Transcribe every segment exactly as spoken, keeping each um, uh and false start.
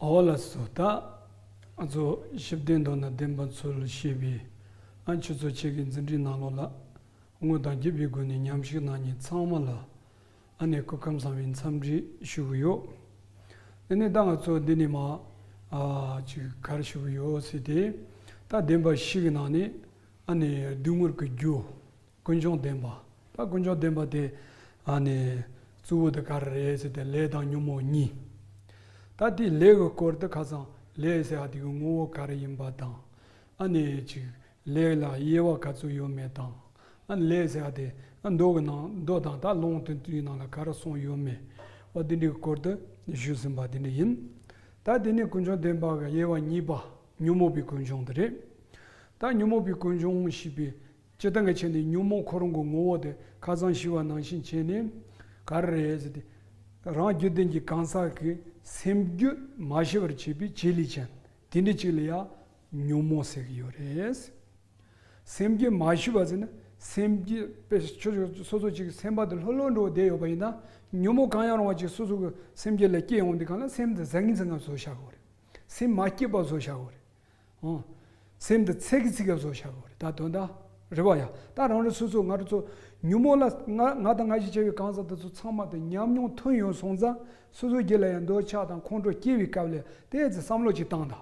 འོ་ལགས་སོ། ད་ང་ཚོ་ཞི་བདེ་མདོར་ན་བདེན་པ་འཚོལ་ཞེས་པའི་ཨ་ཆུ་ཚོད་ཕྱེད་ཀའི་འཛིན་གྲྭའི་ནང་ལོགས་ལ་དངོས་དང་བརྒྱུད་པའི་སྒོ་ནས་མཉམ་ཞུགས་གནང་མཁན་ཚང་མ་ལ་ཨ་ནི་སྐུ་ཁམས་བཟང་བའི་འཚམས་འདྲི་ཞུ་གི་ཡོད། དེ་ནས་ད་ང་ཚོ་འདི་ནས་མ་ཨ་ཅིག་ག་རེ་ཞུ་གི་ཡོད་ཟེར་ཏེ། ད་བདེན་པ་བཞི་གི་ནང་ནས་ཨ་ནི་སྡུག་བསྔལ་གྱི་རྒྱུ། ཀུན་འབྱུང་བདེན་པ། ད་ཀུན་འབྱུང་བདེན་པ་དེ་ཨ་ནི་གཙོ་བོ་དེ་ག་རེ་རེད་ཟེར་ཏེ་ལས་དང་ཉོན་མོངས་གཉིས། ད་དེ་ལས་ཀྱི་སྐོར་དེ་ཁ་སང་ལས་ཟེར་ཡ་དེ་གི་ངོ་བོ་ག་རེ་ཡིན་པ་དང་། ཨ་ནི་ཅིག་ལས་ལ་དབྱེ་བ་ག་ཚོད་ཡོད་མེད་དང་། ཨ་ནི་ལས་ཟེར་ཡ་དེ་ཨ་མདོ་གི་ནང་མདོ་དང་ད་ལུང་དེ་ཚོའི་ནང་ལ་ག་རེ་གསུངས་ཡོད་མེད། འོ་དེ་འདྲའི་སྐོར་དེ་ཞུས་ཟིན་པ་དེ་འདྲ་ཡིན། ད་དེ་ནས་ཀུན་འབྱུང་བདེན་པ་གི་དབྱེ་བ་གཉིས་པ་ཉོན་མོངས་པའི་ཀུན་འབྱུང་དེ་རེད། ད་ཉོན་མོངས་པའི་ཀུན་འབྱུང་ཞེས་པའི་སྤྱིར་བཏང་གི་ཆ་ནས་ཉོན་མོངས་ཁོ་རང་གི་ངོ་བོ་དེ་ཁ་སང་ཞུས་པ་ནང་བཞིན་བྱས་ནས་ག་རེ་རེད་ཟེར་ཏེ། རང་རྒྱུད་ལྡན་གྱི་གང་ཟག་གི་སེམས་རྒྱུད་མ་ཞི་བར་བྱེད་པའི་བྱེད་ལས་ཅན་དེ་འདྲ་ཅིག་ལ་ཡང་ཉོན་མོངས་ཟེར་གྱི་ཡོད་རེད། སེམས་རྒྱུད་མ་ཞི་བ་ཟེར་ན་སེམས་རྒྱུད་དཔེ་ཆོས་སོ་སོ་ཅིག་སེམས་པ་དེ་ལྷོད་ལྷོད་འགྲོ་བསྡད་ཡོད་པ་ཡིན་ན། ཉོན་མོངས་གང་ཡང་རུང་བ་ཅིག་སོ་སོ་གི་སེམས་རྒྱུད་ལ་སྐྱེ་ཡོང་དུས་གང་ལ་སེམས་དེ་ཟང་ངེ་ཟིང་ངེ་བཟོ་བཞག་གི་ཡོད་རེད། སེམས་མ་སྐྱིད་པ་བཟོ་བཞག་གི་ཡོད་རེད། ཨང་། སེམས་དེ་ཚིག་གི་ཚིག་ག་བཟོ་བཞག་གི་ཡོད་རེད། ད་དོན་དག་རེད་བ་ཡ། ད་རང་རེ་སོ་སོ་ང་རང་ཚོ་ཉོན་མོངས་ལ་ང་ང་དང་ང་ཞིག་བྱ་བའི་གང་ཟག་དེ་ཚོ་ཚང་མ་དེ་ཉམས་མྱོང་ཐོན་ཡོང་སོང་ཙང་སོ་སོའི་རྒྱུད་ལ་ཡང་འདོད་ཆགས་དང་ཁོང་ཁྲོ་སྐྱེ་བའི་སྐབས་ལ་དེ་ཚོ་བསམ་བློ་ཅིག་བཏང་དང་།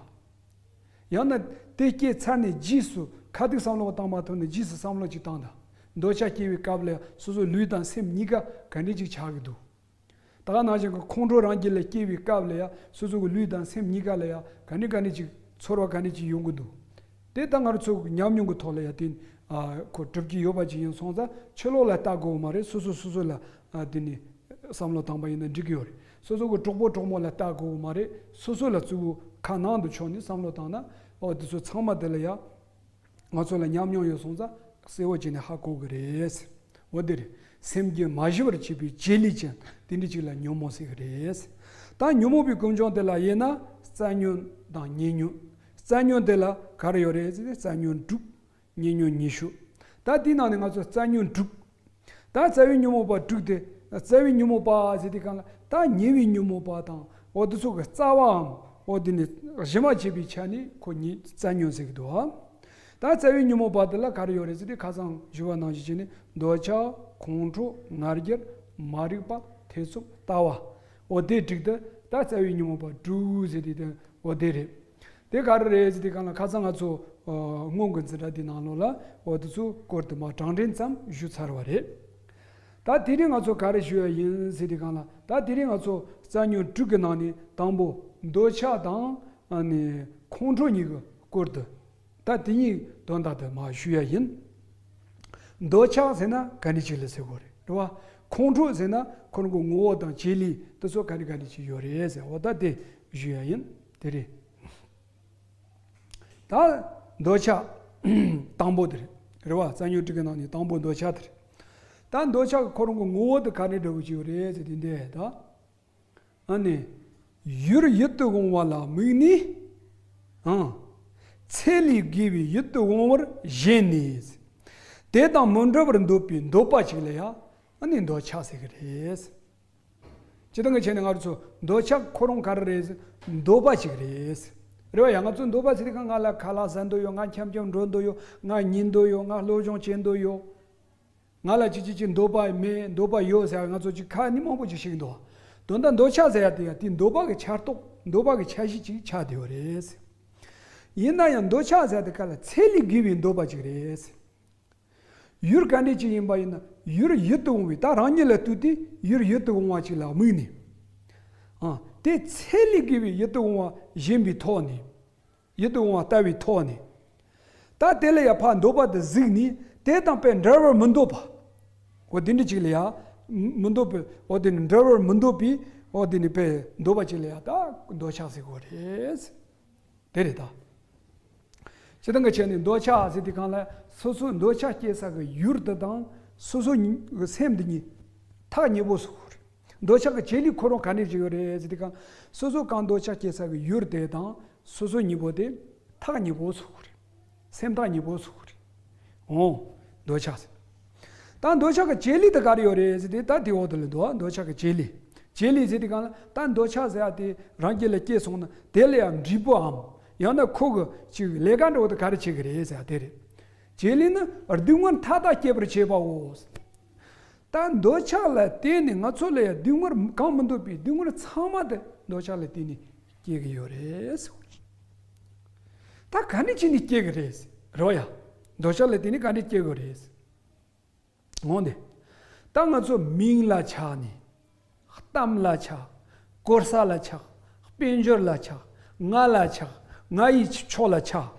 ཡང་ན་དེ་སྐྱེས་ཚར་ནས་རྗེས་སུ་ཁ་ཐུག་བསམ་བློ་བཏང་མ་ཐུབ་ནས་རྗེས་སུ་བསམ་བློ་ཅིག་བཏང་དང་། འདོད་ཆགས་སྐྱེ་བའི་སྐབས་ལ་སོ་སོའི་ལུས་དང་སེམས་གཉིས་ཀ་ག་འདྲ་ཅིག་ཆགས་ཀྱི་འདུག་ད་ག་ནང་བཞིན་གྱི་ཁོང་ཁྲོ་རང་རྒྱུད་ལ་སྐྱེ་བའི་སྐབས་ལ་ཡང་སོ་སོ་གི་ལུས་དང་སེམས་གཉིས་ཀ་ལ་ཡང་ག་ནས་ག་ནས་ཅིག་ཚོར་བ་ག་ནས་ཅིག་ཡོང་གི་འདུག་དེ་ད་ང་རང་ཚོ་གི་ཉམས་མྱོང་གི་ཐོག་ལ་ཡང་དེ་ཨ་ཁོ་གྲུབ་ཀྱི་ཡོད་པ་ཅིག་ཡིན་སོང་ཙང་ཕྱི་ལོགས་ལ་ལྟ་དགོས་མ་རེད། སོ་སོ་སོ་སོ་ལ་ཨ་དེ་ནས་བསམ་བློ་བཏང་པ་ཡིན་ན་འགྲིག་གི་ཡོད་རེད། སོ་སོ་གི་གྲོགས་པོ་གྲོགས་མོ་ལ་ལྟ་དགོས་མ་རེད། སོ་སོ་ལ་གཙོ་བོ་ཁ་ནང་དུ་ཕྱོགས་ནས་བསམ་བློ་བཏང་ན་ཨོ་དེ་ཚོ་ཚང་མ་དེ་ལ་ཡང་། ང་ཚོ་ལ་ཉམས་མྱོང་ཡོད་སོང་ཙང་གསལ་བོ་བྱས་ནས་ཧ་གོ་གི་རེད། འོ་དེ་རེད། སེམས་རྒྱུད་མ་ཞི་བར་བྱེད་པའི་བྱེད་ལས་ཅན་དེ་འདྲ་ཅིག་ལ་ཉོན་མོངས་ཟེར་གི་རེད། ད་ཉོན་མོངས་པའི་ཀུན་འབྱུང་དེ་ལ་དབྱེ་ན་རྩ་ཉོན་དང་ཉེ་ཉོན། རྩ་ཉོན་དེ་ལ་ག་རེ་ཡོད་རེད་ཟེར་ན་རྩ་ཉོན་དྲུག་ཉེ་ཉོན་ཉི་ཤུ། ད་དེའི་ནང་ནས་ང་ཚོ་རྩ་ཉོན་དྲུག་ད་རྩ་བའི་ཉོན་མོངས་པ་དྲུག་དེ། རྩ་བའི་ཉོན་མོངས་པ་ཟེར་དུས་གང་ལ་ད་ཉེ་བའི་ཉོན་མོངས་པ་དང་འོ་དེ་ཚོ་གི་རྩ་བའམ་འོ་དེ་ནི་གཞི་མ་བྱས་པའི་ཆ་ནས་ཁོ་ཉིད་རྩ་ཉོན་ཟེར་གི་འདུག་ཨ། ད་རྩ་བའི་ཉོན་མོངས་པ་དེ་ལ་ག་རེ་ཡོད་རེད་ཟེར་དུས་ཁ་སང་ཞུ་བ་ནང་བཞིན་བྱས་ནས་འདོད་ཆགས་ཁོང་ཁྲོ་ང་རྒྱལ་མ་རིག་པ་ཐེ་ཚོམ་ལྟ་བ། འོ་དེ་དྲུག་དེ་ད་རྩ་བའི་ཉོན་མོངས་པ་དྲུག་ཟེར་དུས་དེ་འོ་དེ་རེད། དེ་ག་རེ་རེད་ཟེར་དུས་གང་ལ་ཁ་སང་ང་ཚོ་ཨ་སྔོན་གྱི་འཛིན་གྲྭ་འདི་ནང་ལོགས་ལ་འོ་དེ་ཚོ་སྐོར་དུ་མ་གྲངས་འདྲེན་ཙམ་ཞུས་ཚར་བ་རེད། ད་དེ་རིང་ང་ཚོ་ག་རེ་ཞུ་ཡ་ཡིན་ཟེར་དུས་གང་ལ་ད་དེ་རིང་ང་ཚོ་རྩ་ཉོན་དྲུག་གི་ནང་ནས་དང་པོ་འདོད་ཆགས་དང་ཨ་ནི་ཁོང་ཁྲོ་གཉིས་ཀྱི་སྐོར་དུ་ད་དེ་གཉིས་དོན་དག་དུ་མ་ཞུ་ཡ་ཡིན། འདོད་ཆགས་ཟེར་ན་ག་འདྲ་ཅིག་ལ་ཟེར་དགོས་རེད་རེད་བ། ཁོང་ཁྲོ་ཟེར་ན་ཁོ་རང་གི་ངོ་བོ་དང་བྱེད་ལས་དེ་ཚོ་ག་འདྲ་ག་འདྲ་ཅིག་ཡོད་རེད་ཟེར་འོ་ད་དེ་ཞུ་ཡ་ཡིན། དེ་རེད། ད་འདོད་ཆགས་དང་པོ་དེ་རེད། རེད་བ། རྩ་ཉོན་དྲུག་གི་ནང་ནས་དང་པོ་འདོད་ཆགས་དེ་རེད། ད་འདོད་ཆགས་ཀྱི་ཁོ་རང་གི་ངོ་བོ་དེ་ག་འདྲ་འདྲ་བོ་ཅིག་ཡོད་རེད་ཟེར་དུས་འདི་ད། ཨ་ནི། ཡུལ་ཡིད་དུ་འོང་བ་ལ་དམིགས་ནས། ཨང་། ཚེ་ལས་བརྒལ་བའི་ཡིད་དུ་འོང་བར་ཞེན་ནས། དེ་དང་མི་འབྲལ་བར་འདོད་པའི་འདོད་པ་ཅིག་ལ་ཡང་ཨ་ནི་འདོད་ཆགས་ཟེར་གི་རེད། སྤྱིར་བཏང་གི་ཆ་ནས་ང་རང་ཚོ་འདོད་ཆགས་ཁོ་རང་ག་རེ་རེད། འདོད་པ་ཅིག་རེད། རེད་བ་ཡ། ང་ཚོ་འདོད་པ་ཟེར་དུས་ང་ལ་ཁ་ལག་ཟ་འདོད་ཡོད། ང་འཁྱམ་འཁྱམ་འགྲོ་འདོད་ཡོད། ང་ཉལ་འདོད་ཡོད། ང་སློབ་སྦྱོང་བྱེད་འདོད་ཡོད། ང་ལ་ཅི་ཅི་ཅི་འདོད་པ་མེད། འདོད་པ་ཡོད་ཟེར་ང་ཚོ་ཅིག་ཁ་ནི་མང་པོ་ཅིག་ཤེས་ཀྱི་འདུག་དོན་དག་འདོད་ཆགས་ཟེར་ཡ་དེ་ཡ་དེ་འདོད་པ་གི་ཆ་རྟོགས། འདོད་པ་གི་ཆ་ཤས་ཅིག་ཆགས་བསྡད་ཡོད་རེད། ཡིན་ན་ཡང་འདོད་ཆགས་ཟེར་ཡ་དེ་ག་ལ་ཚེ་ལས་བརྒལ་བའི་འདོད་པ་ཅིག་རེད། ཡུལ་ག་འདྲ་ཅིག་ཡིན་པ་ཡིན་ན་ཡུལ་ཡིད་དུ་འོང་བའི་ད་རང་ཉིད་ལ་ལྟོས་ཏེ་ཡུལ་ཡིད་དུ་འོང་བ་ཅིག་ལ་དམིགས་ནས། ཨ། དེ་ཚེ་ལས་བརྒལ་བའི་ཡིད་དུ་འོང་བ་ཞེན་པའི་ཐོག་ནས། ཡིད་དུ་འོང་བ་ལྟ་བའི་ཐོག་ནས། ད་དེ་ལ་ཡ་ཕར་འདོད་པ་དེ་གཟིགས་ནས་དེ་དང་དཔེ་འབྲལ་བར་མི་འདོད་པ། འོ་དེ་འདྲ་ཅིག་ལ་ཡ། མི་འདོད་པའི་འོ་དེ་ནི་འབྲལ་བར་མི་འདོད་པའི་འོ་དེ་ནི་དཔེ་འདོད་པ་ཅིག་ལ་ཡ་ད་འདོད་ཆགས་ཟེར་གོ་རེད། དེ་རེད་ད། སྤྱིར་བཏང་གི་ཆ་ནས་འདོད་ཆགས་ཟེར་དུས་གང་ལ་སོ་སོའི་འདོད་ཆགས་སྐྱེ་ས་གི་ཡུལ་དེ་དང་སོ་སོའི་སེམས་འདི་གཉིས་ཐག་ཉེ་པོ་ཟེར་གོ་རེད། འདོད་ཆགས་ཀྱི་བྱེད་ལས་ཁོ་རང་ག་ནས་ཅིག་ཡོད་རེད་ཟེར་དུས་གང་། སོ་སོ་གང་འདོད་ཆགས་སྐྱེ་ས་གི་ཡུལ་དེ་དང་སོ་སོ་གཉིས་པོ་དེ་ཐག་ཉེ་པོ་ཟེར་གོ་རེད། སེམས་ཐག་ཉེ་པོ་ཟེར་གོ་རེད། འོ། འདོད་ཆགས་ཟེར། ད་འདོད་ཆགས་ཀྱི་བྱེད་ལས་དེ་ག་རེ་ཡོད་རེད་ཟེར་དུས་ད་དེ་འོག་དེ་ལ་འདུག་འདོད་ཆགས་ཀྱི་བྱེད་ལས། བྱེད་ལས་ཟེར་དུས་སྒང་ལ་ད་འདོད་ཆགས་ཟེར་ཡ་དེ་རང་རྒྱུད་ལ་སྐྱེས་སོང་ན་དེ་ལ་ཡང་འབྲས་བུའམ་ཡང་ན་ཁོ་གི་ཅིག་ལས་ཀ་འགྲོ་བ་དེ་ག་རེ་བྱེད་ཀྱི་རེད་ཟེར་ཡ་དེ་རེད། བྱེད་ལས་ནི་སྡུག་བསྔལ་མཐའ་དག་སྐྱེད་པར་བྱེད་པའོ། ད་འདོད་ཆགས་ལ་བརྟེན་ནས་ང་ཚོ་ལ་ཡང་སྡུག་བསྔལ་གང་མི་འདོད་པའི་སྡུག་བསྔལ་ཚང་མ་དེ་འདོད་ཆགས་ལ་བརྟེན་ནས་སྐྱེ་གི་ཡོད་རེད་ཟེར་བ་རེད། ད་ག་འདྲ་བྱས་ནས་སྐྱེ་གི་རེད་ཟེར་རོ་ཡ། འདོད་ཆགས་ལ་བརྟེན་ནས་ག་འདྲ་སྐྱེ་གི་རེད་ཟེར། འོང་དེ། ད་ང་ཚོ་མིང་ལ་ཆགས་ནས། གཏམ་ལ་ཆགས། གོ་ས་ལ་ཆགས། དཔལ་འབྱོར་ལ་ཆགས། ང་ལ་ཆགས། ང་ཡི་ཕྱོགས་ལ་ཆགས།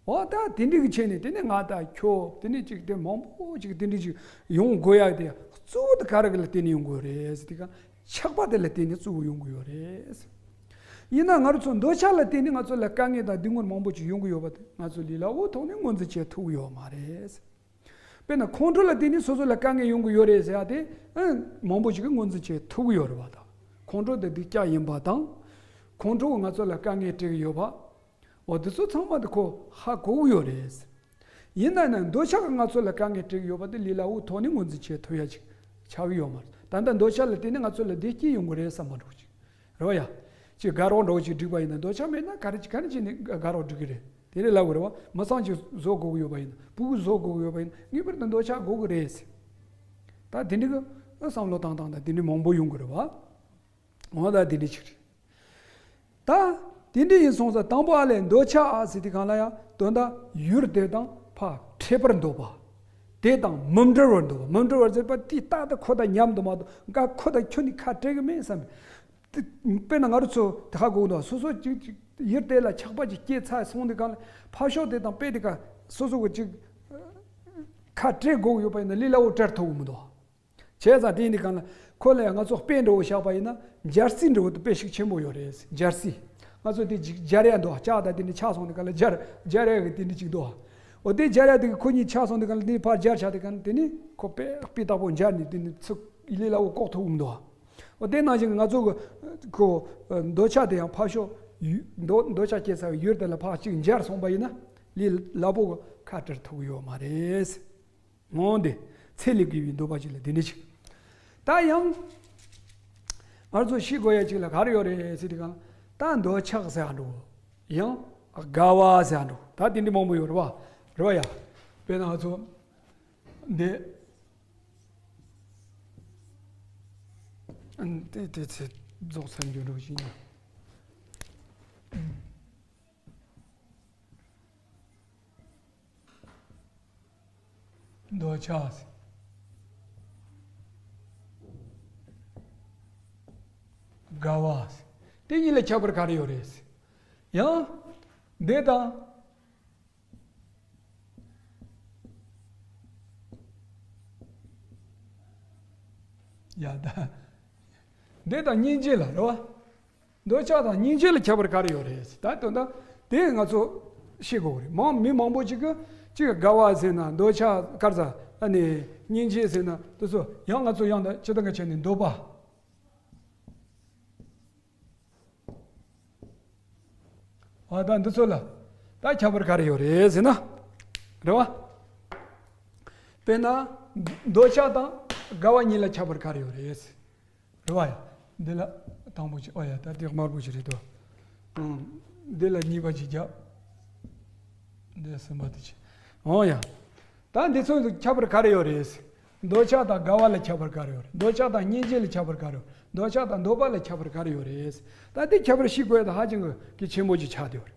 འོ་ད་དེ་འདྲ་གི་ཆེད་ནས་དེ་ནས་ང་དང་ཁྱོད་དེ་ནས་ཅིག་དེ་མང་པོ་ཅིག་དེ་འདྲ་ཅིག་ཡོང་དགོས་ཡག་དེ་གཙོ་བོ་དེ་ག་རེ་གི་ལ་བརྟེན་ནས་ཡོང་དགོས་རེད་ཟེར་དུས་སྒང་ཆགས་པ་དེ་ལ་བརྟེན་ནས་གཙོ་བོ་ཡོང་གི་ཡོད་རེད། ཡིན་ན་ང་རང་ཚོ་འདོད་ཆགས་ལ་བརྟེན་ནས་ང་ཚོ་ལ་དཀའ་ངལ་དང་སྡུག་བསྔལ་མང་པོ་ཅིག་ཡོང་གི་ཡོད་པ་དེ་ང་ཚོ་ལས་སླ་བོའི་ཐོག་ནས་ངོས་འཛིན་བྱེད་ཐུབ་ཀྱི་ཡོད་མ་རེད། དཔེར་ན་ཁོང་ཁྲོ་ལ་བརྟེན་ནས་སོ་སོ་ལ་དཀའ་ངལ་ཡོང་གི་ཡོད་རེད་ཟེར་ཡ་དེ་ཨ་མང་པོ་ཞིག་གིས་ངོས་འཛིན་བྱེད་ཐུབ་ཀྱི་ཡོད་རེད་པ། ད་ཁོང་ཁྲོ་དེ་སྡུག་ཅག་ཡིན་པ་དང་། ཁོང་ཁྲོ་གིས་ང་ཚོ་ལ་དཀའ་ངལ་སྤྲད་ཀྱི་ཡོད་པ། འོ་དེ་ཚོ་ཚང་མ་དེ་ཁོ་ཧ་གོ་གི་ཡོད་རེད། ཡིན་ན་ཡང་འདོད་ཆགས་ཀྱིས་ང་ཚོ་ལ་དཀའ་ངལ་སྤྲད་ཀྱི་ཡོད་པ་དེ་ལས་སླ་བོའི་ཐོག་ནས་ངོས་འཛིན་བྱེད་ཐུབ་ཡ་ཅིག་ཆགས་ཀྱི་ཡོད་མ་རེད། ད་ལྟ་འདོད་ཆགས་ལ་བརྟེན་ནས་ང་ཚོ་ལ་བདེ་སྐྱིད་ཡོང་གི་རེད་བསམ་པ་འདྲ་བོ་ཅིག་རེད་བ་ཡ། ཅིག་དགའ་རོགས་འདྲ་བོ་ཅིག་བསྒྲིགས་པ་ཡིན་ན་འདོད་ཆགས་མེད་ན་ག་རེ་ཅིག་ག་རེ་བྱས་ནས་དགའ་རོགས་སྒྲིག་གི་རེད། དེ་རེད་ལབ་དགོས་རེད་བ། མི་ཚང་ཅིག་བཟོ་དགོས་ཀྱི་ཡོད་པ་ཡིན་ན་ཕྲུ་གུ་བཟོ་དགོས་ཀྱི་ཡོད་པ་ཡིན་ན་ངེས་པར་དུ་འདོད་ཆགས་དགོས་ཀྱི་རེད་ཟེར། ད་དེ་འདྲ་གི་བསམ་བློ་བཏང་སྟངས་དང་དེ་འདྲ་མང་པོ་ཡོང་གི་རེད་བ། འོ་ད་དེ་འདྲ་ཅིག་རེད། ད་དེ་འདྲ་ཡིན་སོང་ཙང་དང་པོ་ཨ་ལས་འདོད་ཆགས་ཨ་ཟེར་དུས་སྒང་ལ་ཡང་དོན་དག་ཡུལ་དེ་དང་ཕར་འཕྲད་པར་འདོད་པ། དེ་དང་མི་འབྲལ་བར་འདོད་པ། མི་འབྲལ་བར་ཟེར་བ་དེ་རྟག་ཏུ་ཁོ་དང་མཉམ་དུ་མ་གཏོགས་འགའ་ཁོ་དང་ཁྱོད་ནས་ཁ་བྲལ་གི་མེད་བསམ། དེ་དཔེར་ན་ང་རང་ཚོ་དེ་ཧ་གོ་གི་འདུག་སོ་སོ་ཅིག་ཅིག་ཡུལ་དེ་ལ་ཆགས་པ་ཅིག་སྐྱེས་ཚར་སོང་དུས་སྒང་ལ་ཕར་ཕྱོགས་དེ་དང་དཔེ་དེ་ག་སོ་སོ་གི་ཅིག་ཁ་བྲལ་དགོས་ཀྱི་ཡོད་པ་ཡིན་ན་ལས་སླ་བོ་བྲལ་ཐུབ་ཀྱི་མི་འདུག་བྱས་ཙང་དེ་ཡིན་དུས་སྒང་ལ་ཁོ་ལ་ཡང་ང་ཚོ་དཔེ་འདྲ་བོ་བཞག་པ་ཡིན་ན་སྦྱར་སྲིད་འདྲ་བོ་དེ་དཔེ་ཤུགས་ཆེན་པོ་ཡོད་རེད། སྦྱར་སྲིད། ང་ཚོ་དེ་ཅིག་སྦྱར་ཡ་འདུག་ལྕགས་དང་དེ་འདྲ་ཆག་སོང་དུས་སྒང་ལ་སྦྱར་སྦྱར་ཡ་གི་དེ་འདྲ་ཅིག་འདུག་འོ་དེ་སྦྱར་ཡ་དེ་གི་ཁོ་གཉིས་ཆག་སོང་དུས་སྒང་ལ་དེ་ཕར་སྦྱར་བྱ་དུས་སྒང་དེ་ནི་ཁོ་དཔེ་སྤུས་དག་པོ་སྦྱར་ནས་དེ་ནི་ཚུགས་ལས་སླ་བོ་བཀོག་ཐུབ་ཀྱི་མི་འདུག་འོ་དེ་ནང་བཞིན་གྱི་ང་ཚོ་གི་ཁོ་འདོད་ཆགས་དེ་ཡང་ཕར་ཕྱོགས་ཡུ་འདོད་འདོད་ཆགས་སྐྱེ་ས་གི་ཡུལ་དེ་ལ་ཕར་གཅིག་སྦྱར་སོང་པ་ཡིན་ན་ལས་སླ་པོ་གི་ཁ་བྲལ་ཐུབ་ཀྱི་ཡོད་མ་རེད། འོང་དེ་ཚེ་ལས་བརྒལ་བའི་འདོད་པ་ཅིག་ལ་དེ་འདྲ་ཅིག་ད་ཡང་ང་ཚོ་ཤེས་དགོས་ཡ་ཅིག་ལ་ག་རེ་ཡོད་རེད་ཟེར་དུས་སྒང་ད་འདོད་ཆགས་ཟེར་ཡ་འགྲོ། ཡང་དགའ་བ་ཟེར་ཡ་འགྲོ། ད་དེ་འདྲ་མང་པོ་ཡོད་རེད་བ། རེད་བ་ཡ། དཔེར་ན་ང་ཚོ་འདི་དེ་དེ་ཚེ་རྫོགས་ཚར་འགྱུར་འགྲོ་བཞིན་ཡིན། འདོད་ཆགས། དགའ་བ། དེ་གཉིས་ལ་ཁྱད་པར་ག་རེ་ཡོད་རེད། ཡང་། འདི་དང་། ཡ་ད། འདི་དང་སྙིང་རྗེ་ལ་རེད་བ། འདོད་ཆགས་དང་སྙིང་རྗེ་ལ་ཁྱད་པར་ག་རེ་ཡོད་རེད། ད་དོན་དག་དེ་ང་ཚོ་ཤེས་དགོས་རེད། མང་མི་མང་པོ་ཅིག་གིས་ཅིག་དགའ་བ་ཟེར་ན་འདོད་ཆགས་སྐར་ཚ་ཨ་ནི་སྙིང་རྗེ་ཟེར་ན་དེ་ཚོ་ཡང་ང་ཚོ་ཡང་ད་སྤྱིར་བཏང་གི་ཆ་ནས་འདོད་པ། ཨ་ད་འདི་ཚོ་ལ་ད་ཁྱད་པར་ག་རེ་ཡོད་རེད་ཟེར་ན། རེད་བ། དཔེར་ན་འདོད་ཆགས་དང་དགའ་བ་གཉིས་ལ་ཁྱད་པར་ག་རེ་ཡོད་རེད། རེད་བ་ཡ། འདི་ལ་དང་པོ་ཅིག་ཨོ་ཡ་ད་འདི་དམར་པོ་ཞིག་རེད་དོ། ཨང་། འདི་ལ་གཉིས་པ་ཅིག་རྒྱབ། འདི་གསུམ་པ་དེ་ཅིག་ཨོ་ཡ། ད་འདི་ཚོ་ཁྱད་པར་ག་རེ་ཡོད་རེད། འདོད་ཆགས་དང་དགའ་བ་ལ་ཁྱད་པར་ག་རེ་ཡོད་རེད། འདོད་ཆགས་དང་སྙིང་རྗེ་ལ་ཁྱད་པར་ག་རེ་ཡོད། འདོད་ཆགས་དང་འདོད་པ་ལ་ཁྱད་པར་ག་རེ་ཡོད་རེད། ད་འདི་ཁྱད་པར་ཤེས་དགོས་ཡ་ད་ཧ་ཅང་གི་ཆེན་པོ་ཅིག་ཆགས་བསྡད་ཡོད་རེད།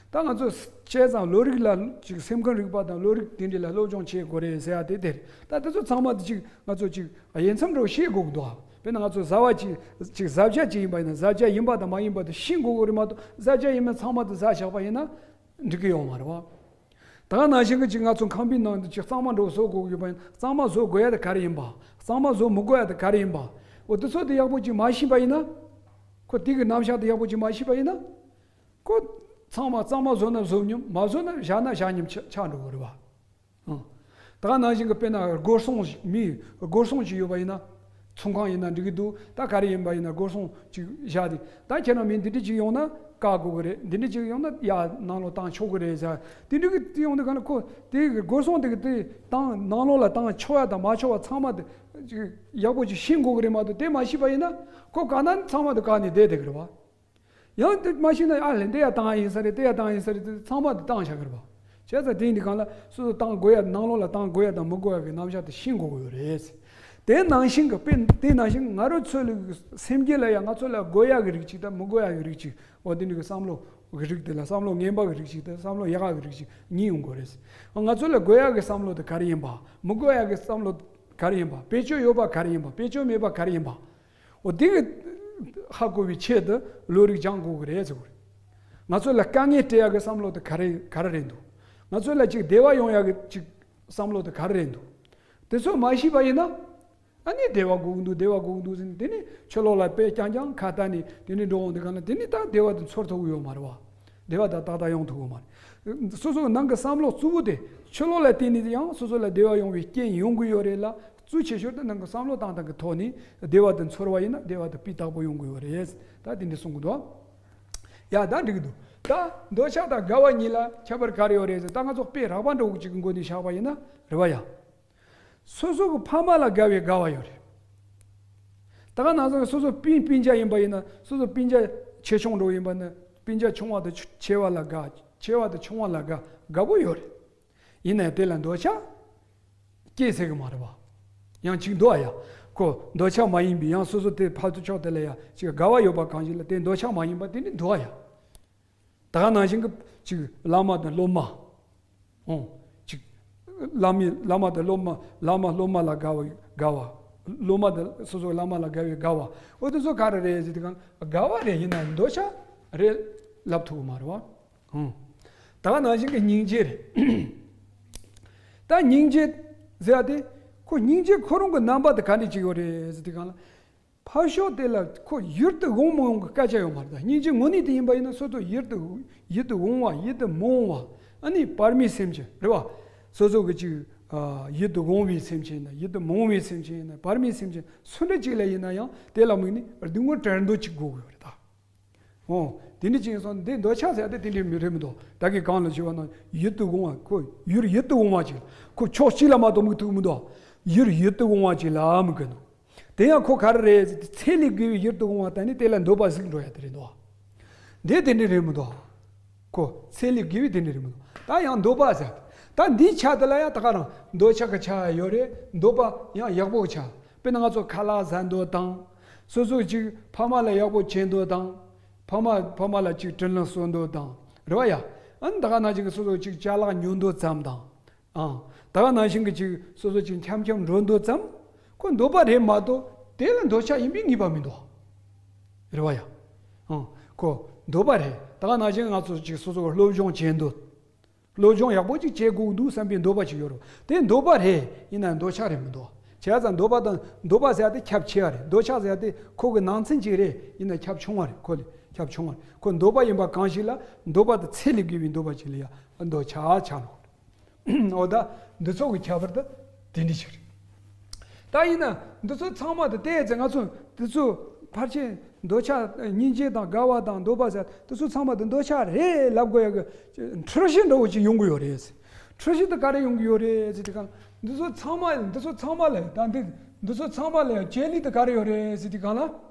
ད་ང་ཚོ་བྱས་ཙང་བློ་རིག་ལ་ཅིག་སེམས་ཁམས་རིག་པ་དང་བློ་རིག་དེ་འདྲ་ལ་སློབ་སྦྱོང་བྱེད་དགོས་རེད་ཟེར་ཡ་དེ་དེ་རེད། ད་དེ་ཚོ་ཚང་མ་དེ་ཅིག་ང་ཚོ་ཅིག་དབྱེ་མཚམས་འདྲ་བོ་ཤེས་དགོས་ཀྱི་འདུག་དཔེར་ན་ང་ཚོ་བཟའ་བ་ཅིག་ཅིག་བཟའ་བཅའ་ཅིག་ཡིན་པ་ཡིན་ན་བཟའ་བཅའ་ཡིན་པ་དང་མ་ཡིན་པ་དེ་ཤེས་དགོས་ཀྱི་རེད་མ་གཏོགས་བཟའ་བཅའ་ཡིན་མིན་ཚང་མ་དེ་བཟའ་བཞག་པ་ཡིན་ན་འགྲིག་གི་ཡོད་མ་རེད་བ། ད་ནང་བཞིན་གྱི་ཅིག་ང་ཚོ་ཁང་པའི་ནང་དུ་ཅིག་གཙང་མ་འདྲ་བོ་བཟོ་དགོས་ཀྱི་ཡོད་པ་ཡིན་ན་གཙང་མ་བཟོ་དགོས་ཡ་དེ་ག་རེ་ཡིན་པ། གཙང་མ་བཟོ་མི་དགོས་ཡ་དེ་ག་རེ་ཡིན་པ། འོ་དེ་ཚོ་དེ་ཡག་པོ་ཅིག་མ་ཤེས་པ་ཡིན་ན། ཁོ་དེ་གི་རྣམ་གཞག་དེ་ཡག་པོ་ཅིག་མ་ཤེས་པ་ཡིན་ན། ཁོ་ཚང་མ་གཙང་མ་བཟོ་ན་བཟོ་སྙོམས་མ་བཟོ་ན་བཞག་ན་བཞག་སྙོམས་ཆགས་འགྲོ་གི་རེད་བ། ཨང་། ད་ག་ནང་བཞིན་གྱི་དཔེར་ན་སྒོ་སྲུང་མི་སྒོ་སྲུང་ཅིག་ཡོད་པ་ཡིན་ན། ཚོང་ཁང་ཡིན་ན་འགྲིག་གི་འདུག་ད་ག་རེ་ཡིན་པ་ཡིན་ན་སྒོ་སྲུང་ཅིག་བཞག་དེ་ད་ཁྱེད་རང་མི་འདི་འདྲ་ཅིག་ཡོང་ན་ བཀག་དགོས་ཀྱི་རེད། འདི་འདྲ་ཅིག་ཡོང་ན་ཡ་ནང་ལོགས་བཏང་ཆོག་གི་རེད་ཟེར། དེ་འདྲ་གི་དེ་ཡོང་དུས་ག་ལ་ཁོ་དེ་གི་སྒོ་སྲུང་དེ་གི་དེ་བཏང་ནང་ལོགས་ལ་བཏང་ཆོག་ཡ་དང་མ་ཆོག་པ་ཚང་མ་དེ་ཅིག་ཡག་པོ་ཅིག་ཤེས་དགོས་ཀྱི་རེད་མ་གཏོགས། དེ་མ་ཤེས་པ་ཡིན་ན་ཁོ་ག་ན་ཚང་མ་དེ་བཀག་ནས་བསྡད་བསྡད་ཀྱི་རེད་བ། ཡང་དེ་མ་ཤེས་ན་ཨ་ལས་འདི་ཡ་བཏང་ཡ་ཡིན་ས་རེད། དེ་ཡ་བཏང་ཡ་ཡིན་ས་རེད། དེ་ཚང་མ་དེ་བཏང་བཞག་གི་རེད་བ། བྱས་ཙང་དེ་ཡིན་དུས་གང་ལ་སོ་སོ་བཏང་དགོས་ཡ་ནང་ལོགས་ལ་བཏང་དགོས་ཡ་དང་མི་དགོས་ཡ་གི་རྣམ་གཞག་དེ་ཤེས་དགོས་ཀྱི་ཡོད་རེད། དེ་ནང་བཞིན་གྱི་དཔེ་དེ་ནང་བཞིན་ང་རང་ཚོ་ལ་སེམས་རྒྱུད་ལ་ཡང་ང་ཚོ་ལ་དགོས་ཡག་གི་རིགས་གཅིག་དང་མི་དགོས་ཡག་གི་རིགས་གཅིག་འོ་དེ་འདྲ་གི་བསམ་བློ་གི་རིགས་དེ་ལ་བསམ་བློ་ངན་པ་གི་རིགས་གཅིག་དང་བསམ་བློ་ཡག་ག་གི་རིགས་གཅིག་གཉིས་ཡོང་དགོས་རེད། ང་ཚོ་ལ་དགོས་ཡག་གི་བསམ་བློ་དེ་ག་རེ་ཡིན་པ། མི་དགོས་ཡག་གི་བསམ་བློ་ག་རེ་ཡིན་པ། བེད་སྤྱོད་ཡོད་པ་ག་རེ་ཡིན་པ། བེད་སྤྱོད་མེད་པ་ག་རེ་ཡིན་པ། འོ་དེ་གི་ཧ་གོ་བའི་ཆེད་དུ་བློ་རིག་སྦྱང་དགོས་ཀྱི་རེད་ཟེར་གི་རེད། ང་ཚོ་ལ་དཀའ་ངལ་སྤྲད་ཡག་གི་བསམ་བློ་དེ་ག་རེ་ག་རེ་རེད་འདུག་ང་ཚོ་ལ་ཅིག་བདེ་བ་ཡོང་ཡག་གི་ཅིག་བསམ་བློ་དེ་ག་རེ་རེད་འདུག་དེ་ཚོ་མ་ཤེས་པ་ཡིན་ན། ཨ་ནི་བདེ་བ་དགོས་ཀྱི་འདུག་བདེ་བ་དགོས་ཀྱི་འདུག་ཟེར་ནས་དེ་ནི་ཕྱི་ལོགས་ལ་དཔེ་རྐྱང་རྐྱང་ཁ་བལྟས་ནས་དེ་ནི་འགྲོ་འོང་དེ་ག་ལ་དེ་ནི་ད་བདེ་བ་དེ་ཚོར་ཐུབ་ཀྱི་ཡོད་མ་རེད་བ། བདེ་བ་དང་ཏག་ཏག་ཡོང་ཐུབ་ཀྱི་མ་རེད། སོ་སོའི་ནང་གི་བསམ་བློ་གཙོ་བོ་དེ་ཕྱི་ལོགས་ལ་བལྟས་ནས་ཡང་སོ་སོ་ལ་བདེ་བ་ཡོང་བའི་རྐྱེན་ཡོང་གི་ཡོད་རེད་ལ། གཙོ་ཆེ་ཤོས་དེ་ནང་གི་བསམ་བློ་བཏང་སྟངས་ཀྱི་ཐོག་ནས་བདེ་བ་དེ་ཚོར་བ་ཡིན་ན་བདེ་བ་དེ་སྤུས་དག་པོ་ཡོང་གི་ཡོད་རེད། ད་དེ་འདྲ་གསུང་གི་འདུག་ཡ་ད་འགྲིག་གི་འདུག་ད་འདོད་ཆགས་དང་དགའ་བ་གཉིས་ལ་ཁྱད་པར་ག་རེ་ཡོད་རེད་ཟེར། ད་ང་ཚོ་དཔེ་རགས་པ་འདྲ་བོ་ཅིག་གི་སྒོ་ནས་བཞག་པ་ཡིན་ན་རེད་བ་ཡ། སོ་སོ་གི་ཕ་མ་ལ་དགའ་བའི་དགའ་བ་ཡོད་རེད། ད་ག་ནང་བཞིན་སོ་སོ་སྤུན་སྤུན་ཀྱག་ཡིན་པ་ཡིན་ན། སོ་སོ་སྤུན་ཀྱག་ཆེ་ཆུང་འདྲ་བོ་ཡིན་པ་ན། སྤུན་ཀྱག་ཆུང་བ་དང་ཆེ་བ་ལ་དགའ། ཆེ་བ་དང་ཆུང་བ་ལ་དགའ། དགའ་པོ་ཡོད་རེད། ཡིན་ནའི་དེ་ལ་འདོད་ཆགས་སྐྱེ་སྲིད་གི་མ་རེད་བ། ཡང་གཅིག་འདུག་ཨ་ཡ། ཁོ་འདོད་ཆགས་མ་ཡིན་པའི་ཡང་སོ་སོ་དེ་ཕར་ཚུར་ཕྱོགས་དེ་ལ་ཡ་ཅིག་དགའ་བ་ཡོད་པ་གང་ཞིག་ལ་དེ་འདོད་ཆགས་མ་ཡིན་པ་དེ་ནི་འདུག་ཨ་ཡ། ད་ག་ནང་བཞིན་གྱི་ཅིག་བླ་མ་དང་སློབ་མ། ཨོ། ཅིག་བླ་མའི་བླ་མ་དང་སློབ་མ། བླ་མ་སློབ་མ་ལ་དགའ་བ་དགའ་བ། སློབ་མ་དང་སོ་སོའི་བླ་མ་ལ་དགའ་བའི་དགའ་བ། ཨོ་དེ་ཚོ་ག་རེ་རེད་ཟེར་དུས་གང་དགའ་བ་རེད། ཡིན་ན་འདོད་ཆགས་རེད་ལབ་ཐུབ་ཀྱི་མ་རེད་བ། ཨོ། ད་ག་ནང་བཞིན་གྱི་སྙིང་རྗེ་རེད། ད་སྙིང་རྗེ་ཟེར་ཡ་དེ་ཁོ་སྙིང་རྗེ་ཁོ་རང་གི་རྣམ་པ་དེ་ག་འདྲ་ཅིག་ཡོད་རེད་ཟེར་དུས་གང་ལ། ཕར་ཕྱོགས་དེ་ལ་ཁོ་ཡིད་དུ་འོང་མི་འོང་གི་སྐད་ཆ་ཡོད་མ་རེད། ད་སྙིང་རྗེ་དངོས་གནས་དེ་ཡིན་པ་ཡིན་ན་སོ་སོ་ཡིད་དུ་ཡིད་དུ་འོང་བ། ཡིད་དུ་མི་འོང་བ། ཨ་ནི་བར་མའི་སེམས་ཅན་རེད་བ། སོ་སོ་གི་ཅིག་ཨ་ཡིད་དུ་འོང་བའི་སེམས་ཅན་ཡིན་ན། ཡིད་དུ་མི་འོང་བའི་སེམས་ཅན་ཡིན་ན། བར་མའི་སེམས་ཅན་སུ་འདྲ་ཅིག་ལ་ཡིན་ན་ཡང་དེ་ལ་དམིགས་ནས་སྡུག་བསྔལ་བྲལ་འདོད་ཅིག་དགོས་ཀྱི་ཡོད་རེད་ད། ཨོ། དེ་འདྲ་ཅིག་ཡིན་སོང་དེ་འདོད་ཆགས་ཟེར་ཡ་དེ་དེ་འདྲ་མི་རེད་མི་འདུག་ད་གིན་གོང་ལ་ཞུས་པ་ནང་ཡིད་དུ་འོང་བ། ཁོ་ཡུལ་ཡིད་དུ་འོང་བ་ཅིག་ལ་ཁོ་ཕྱོགས་གཅིག་ལ་མ་གཏོགས་དམིགས་ཐུབ་མི་འདུག་ཡུལ་ཡིད་དུ་འོང་བ་ཅིག་ལ་དམིགས་ཀྱི་འདུག་དེ་ཡང་ཁོ་ག་རེ་རེད་ཟེར་དུས་ཚད་ལས་བརྒལ་བའི་ཡུལ་དུ་འོང་བ་དང་ནི་དེ་ལ་འདོད་པ་གཟིགས་འགྲོ་ཡ་དེ་རེད་འདུག་འདི་དེ་འདྲ་རེད་མི་འདུག་ཁོ་ཚད་ལས་བརྒལ་བའི་དེ་འདྲ་རེད་མི་འདུག་ད་ཡང་འདོད་པ་ཟེར། ད་འདིའི་ཆ་དེ་ལ་ཡང་ད་ག་རང་འདོད་ཆགས་ཀྱི་ཆ་ཡང་ཡོད་རེད། འདོད་པ་ཡང་ཡག་པོ་ཆ། དཔེར་ན་ང་ཚོ་ཁ་ལག་ཟ་འདོད་དང་། སོ་སོ་ཅིག་ཕ་མ་ལ་ཡག་པོ་བྱེད་འདོད་དང་། ཕ་མ་ཕ་མ་ལ་ཅིག་དྲིན་ལན་གསོ་འདོད་དང་། རེད་བ་ཡ། ཨ་ནི་ད་ག་ནང་བཞིན་གྱི་སོ་སོ་ཅིག་ཅ་ལག་ཉོ་འདོད་ཙམ་དང་། ཨང་། ད་ག་ནང་བཞིན་གྱི་ཅིག་སོ་སོ་ཅིག་འཆམ་འཆམ་འགྲོ་འདོད་ཙམ། ཁོ་འདོད་པ་རེད་མ་གཏོགས་དེ་ལ་འདོད་ཆགས་ཡིན་པའི་ངེས་པ་མི་འདུག་རེད་བ་ཡ། ཨང་། ཁོ་འདོད་པ་རེད། ད་ག་ནང་བཞིན་ང་ཚོ་ཅིག་སོ་སོ་སློབ་སྦྱོང་བྱེད་འདོད། སློབ་སྦྱོང་ཡག་པོ་ཅིག་བྱེད་དགོས་འདུག་བསམ་པའི་འདོད་པ་ཅིག་ཡོད་རེད། དེ་འདོད་པ་རེད། ཡིན་ན་འདོད་ཆགས་རེད་མི་འདུག་བྱས་ཙང་འདོད་པ་དང་འདོད་པ་ཟེར་ཡ་དེ་ཁྱབ་ཆེ་བ་རེད། འདོད་ཆགས་ཟེར་ཡ་དེ་ཁོ་གི་ནང་ཚན་ཅིག་རེད། ཡིན་ན་ཁྱབ་ཆུང་བ་རེད། ཁོ་ལས་ཁྱབ་ཆུང་བ་རེད། ཁོ་འདོད་པ་ཡིན་པ་གང་ཞིག་ལ་འདོད་པ་དེ་ཚད་ལས་བརྒལ་བའི་འདོད་པ་ཅིག་ལ་ཡ་འདོད་ཆགས་ཆགས་ནོ། འོ་ད་འདི་ཚོ་གི་ཁྱད་པར་དེ་དེ་འདྲ་ཞིག་རེད། ད་ཡིན་ན་འདི་ཚོ་ཚང་མ་དེ་བལྟས་ཚེ་ང་ཚོ་འདི་ཚོ་ཕལ་ཆེར་འདོད་ཆགས་སྙིང་རྗེ་དང་དགའ་བ་དང་འདོད་པ་ཟེར་འདི་ཚོ་ཚང་མ་དེ་འདོད་ཆགས་རེད་ལབ་དགོས་ཡ་གི་འཁྲུལ་གཞི་འདྲ་བོ་ཅིག་ཡོང་གི་ཡོད་རེད། འཁྲུལ་གཞི་དེ་ག་རེ་ཡོང་གི་ཡོད་རེད་ཟེར་དུས་གང་ལ། འདི་ཚོ་ཚང་མ་འདི་ཚོ་ཚང་མ་ལ་ད་འདི་འདི་ཚོ་ཚང་མ་ལ་ཡང་བྱེད་ལས་དེ་ག་རེ་ཡོད་རེད་ཟེར་དུས་གང་ལ།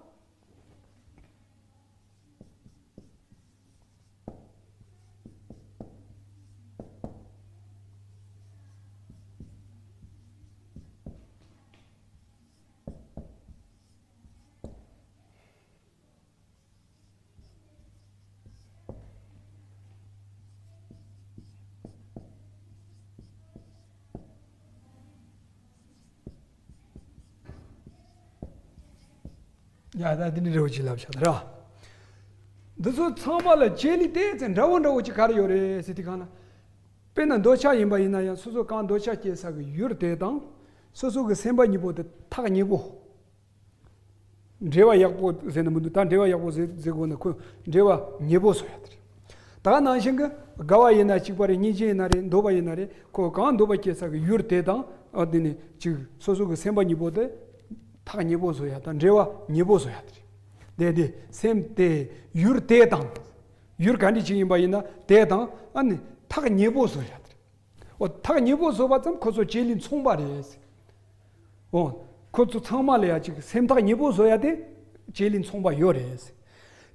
ཡ་ད་འདི་ནི་རེ་བ་ཅིག་ལབ་བྱ་ད་ར། འདི་ཚོ་ཚང་མ་ལ་བྱེད་ལས་དེ་ཚེ་འདྲ་བོ་འདྲ་བོ་ཅིག་ག་རེ་ཡོད་རེད་ཟེར་དུས་གང་ལ། དཔེར་ན་འདོད་ཆགས་ཡིན་པ་ཡིན་ན་ཡང་སོ་སོ་གང་འདོད་ཆགས་སྐྱེ་ས་གི་ཡུལ་དེ་དང་། སོ་སོ་གི་སེམས་པ་གཉིས་པོ་དེ་ཐག་ཉེ་པོ། འབྲེལ་བ་ཡག་པོ་ཟེར་ན་མི་འདུག་ད་འབྲེལ་བ་ཡག་པོ་ཟེར་ཟེར་དགོས་ན་ཁོ་འབྲེལ་བ་ཉེ་པོ་བཟོ་ཡ་དེ་རེད། ད་ག་ནང་བཞིན་གྱི་དགའ་བ་ཡིན་ན་གཅིག་པ་རེད། སྙིང་རྗེ་ཡིན་ན་རེད། འདོད་པ་ཡིན་ན་རེད། ཁོ་གང་འདོད་པ་སྐྱེ་ས་གི་ཡུལ་དེ་དང་ཨ་དེ་ནི་གཅིག་སོ་སོ་གི་སེམས་པ་གཉིས་པོ་དེ་ཐག་ཉེ་པོ་བཟོ་ཡ་དང་འབྲེལ་བ་ཉེ་པོ་བཟོ་ཡ་དེ་རེད། དེ་དེ་སེམས་དེ་ཡུལ་དེ་དང་ ཡུལ་ག་འདྲ་ཅིག་ཡིན་པ་ཡིན་ན་དེ་དང་ཨ་ནི་ཐག་ཉེ་པོ་བཟོ་ཡ་དེ་རེད། འོ་ཐག་ཉེ་པོ་བཟོ་བ་ཙམ་ཁོ་ཚོ་བྱེད་ལས་མཚུངས་པ་རེད། འོ་ཁོ་ཚོ་ཚང་མ་ལ་ཡ་ཅིག་སེམས་ཐག་ཉེ་པོ་བཟོ་ཡ་དེ་བྱེད་ལས་མཚུངས་པ་ཡོད་རེད།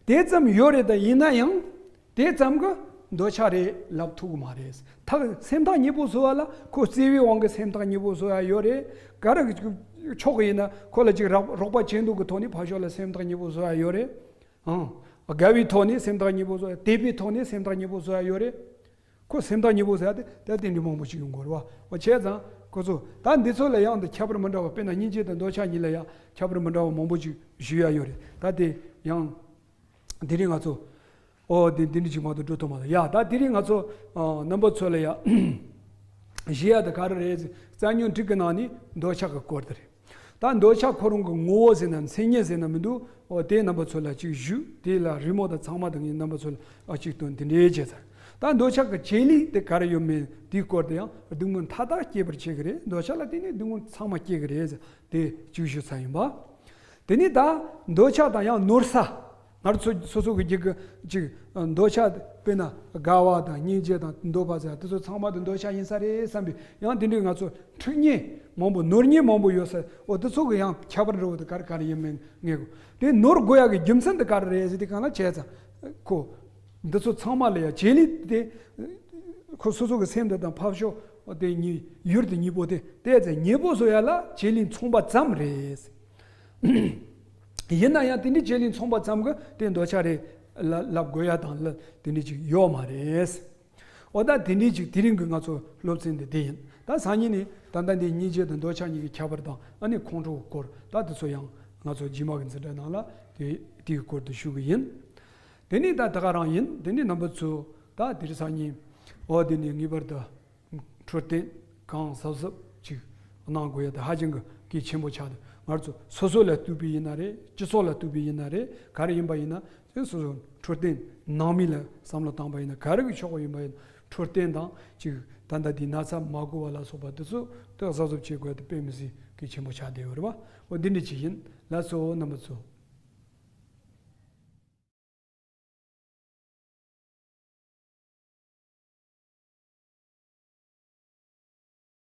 དེ་ཙམ་ཡོད་རེད། ད་ཡིན་ན་ཡང་དེ་ཙམ་གི་འདོད་ཆགས་རེད་ལབ་ཐུབ་གི་མ་རེད། ཐག་སེམས་ཐག་ཉེ་པོ་བཟོ་བ་ལ་ཁོ་བརྩེ་བའི་དབང་གིས་སེམས་ཐག་ཉེ་པོ་བཟོ་ཡ་ཡོད་རེད། ག་རེ་ཕྱོགས་ཡིན་ན་ཁོ་ལ་ཅིག་རོགས་རོགས་པ་བྱེད་འདོད་གི་ཐོག་ནས་ཕར་ཕྱོགས་ལ་སེམས་ཐག་ཉེ་པོ་བཟོ་ཡ་ཡོད་རེད། ཨང་། དགའ་བའི་ཐོག་ནས་སེམས་ཐག་ཉེ་པོ་བཟོ་ཡ། དད་པའི་ཐོག་ནས་སེམས་ཐག་ཉེ་པོ་བཟོ་ཡ་ཡོད་རེད། ཁོ་སེམས་ཐག་ཉེ་པོ་ཟེར་ཡ་དེ་ད་དེ་འདྲ་མང་པོ་ཞིག་ཡོང་གི་རེད་བ། བྱས་ཙང་ཁོ་ཚོ་ད་འདི་ཚོ་ལ་ཡང་འདི་ཁྱད་པར་མི་འདྲ་བ། དཔེར་ན་སྙིང་རྗེ་དང་འདོད་ཆགས་གཉིས་ལ་ཡང་ཁྱད་པར་མི་འདྲ་བ་མང་པོ་ཞིག་ཞུ་ཡ་ཡོད་རེད། ད་དེ་ཡང་དེ་རིང་ང་ཚོ་ཨོ་དེ་འདི་འདྲ་ཞིག་མ་གཏོགས་འགྲོ་ཐུབ་མ་སོང་ཡ། ད་དེ་རིང་ང་ཚོ་ཨ་རྣམ་པ་ཚོ་ལ་ཡ་ཞུ་ཡ་དེ་ག་རེ་རེད། རྩ་རྙོག་དྲུག་གི་ནང་ནས་འདོད་ཆགས་ཀྱི་སྐོར་དེ་རེད། ད་འདོད་ཆགས་ཁོ་རང་གི་ངོ་བོ་ཟེར་ན་མཚན་ཉིད་ཟེར་ན་མི་འདུག་འོ་དེ་རྣམ་པ་ཚོ་ལ་ཅིག་ཞུས། དེ་ལ་རི་མོ་དང་ཚང་མ་དང་ངས་རྣམ་པ་ཚོ་ལ་ཨ་ཅིག་སྟོན་དེ་འདྲའི་བྱས་ཚར། ད་འདོད་ཆགས་ཀྱི་བྱེད་ལས་དེ་ག་རེ་ཡོད་མེད་དེའི་སྐོར་དུ་ཡང་སྡུག་བསྔལ་མཐའ་དག་སྐྱེད་པར་བྱེད་ཀྱི་རེད། འདོད་ཆགས་ལ་བརྟེན་ནས་སྡུག་བསྔལ་ཚང་མ་སྐྱེད་ཀྱི་རེད་ཟེར་དེ་ཅིག་ཞུས་ཚར་ཡིན་པ། དེ་ནས་ད་འདོད་ཆགས་དང་ཡང་ནོར་ས། ང་ཚོ་སོ་སོ་གི་རྒྱུད་ཀྱི་ཅིག་འདོད་ཆགས། དཔེར་ན་དགའ་བ་དང་སྙིང་རྗེ་དང་འདོད་པ་ཟེར་དེ་ཚོ་ཚང་མ་དེ་འདོད་ཆགས་ཡིན་ས་རེད་བསམ་པའི། ཡང་དེ་འདྲའི་ང་ཚོ་འཁྲུལ་ཉེས་མང་པོ་ནོར་ཉེས་མང་པོ་ཡོད་ས། འོ་དེ་ཚོ་གི་ཡང་ཁྱད་པར་འདྲ་བོ་དེ་ག་རེ་ག་རེ་ཡིན་མིན་ངེས་དགོས། དེ་ནོར་དགོས་ཡག་གི་རྒྱུ་མཚན་དེ་ག་རེ་རེད་ཟེར་དེ་གང་ལ་བྱས་ཙང་ཁོ་འདི་ཚོ་ཚང་མ་ལ་ཡང་བྱེད་ལས་དེ་ཁོ་སོ་སོ་གི་སེམས་དེ་དང་ཕར་ཕྱོགས་དེ་གཉིས་ཡུལ་དེ་གཉིས་པོ་དེ་དེ་ཚེ་ཉེ་པོ་བཟོ་ཡ་ལ་བྱེད་ལས་མཚུངས་པ་ཙམ་རེད། ཡིན་ན་ཡང་དེ་འདྲའི་བྱེད་ལས་མཚུངས་པ་ཙམ་གྱིས་དེ་འདོད་ཆགས་རེད་ལ་ལབ་དགོས་ཡ་དང་ལ་དེ་འདྲའི་ཅིག་ཡོད་མ་རེད། འོ་ད་དེ་འདྲའི་ཅིག་དེ་རིང་གི་ང་ཚོ་སློབ་ཚན་འདི་དེ་ཡིན། ད་སང་ཉིན་ནས་ད་ལྟ་འདི་སྙིང་རྗེ་དང་འདོད་ཆགས་གཉིས་ཀྱི་ཁྱད་པར་དང་ཨ་ནི་ཁོང་ཁྲོ་གི་སྐོར། ད་དེ་ཚོ་ཡང་ང་ཚོ་རྗེས་མ་གི་འཛིན་གྲྭ་ནང་ལ་དེ་དེའི་སྐོར་དུ་ཞུ་གི་ཡིན། དེ་ནས་ད་ད་ག་རང་ཡིན། དེ་ནས་རྣམ་པ་ཚོ་ད་དེ་རིང་སང་ཉིན་འོ་དེ་ནས་ངེས་པར་དུ་འཕྲོད་བསྟེན་གང་གཟབ་གཟབ་ཅིག་གནང་དགོས་ཡ་དེ་ཧ་ཅང་གི་གལ་ཆེན་པོ་ཆགས་འདུག་ང་ཚོ་སོ་སོ་ལ་ལྟོས་པའི་ཡིན་ན་རེད། སྤྱི་ཚོགས་ལ་ལྟོས་པའི་ཡིན་ན་རེད། ག་རེ་ཡིན་པ་ཡིན་ན་སོ་སོ་འཕྲོད་བསྟེན་ནང་མི་ལ་བསམ་བློ་བཏང་པ་ཡིན་ན་ག་རེ་གི་ཕྱོགས་ཡིན་པ་ཡིན་ན་འཕྲོད་བསྟེན་དང་ཅིག་ད་ལྟ་དེ་ན་ཚ་མ་འགོ་བ་ལ་སོགས་པ་དེ་ཚོ་ཏོག་གཟབ་གཟབ་བྱེད་དགོས་ཡ་དེ་དཔེ་མི་སྲིད་གལ་ཆེན་པོ་ཆགས་བསྡད་ཡོད་རེད་བ། འོ་འདི་འདྲ་ཅིག་ཡིན། ལགས་སོ་རྣམ་པ་ཚོ།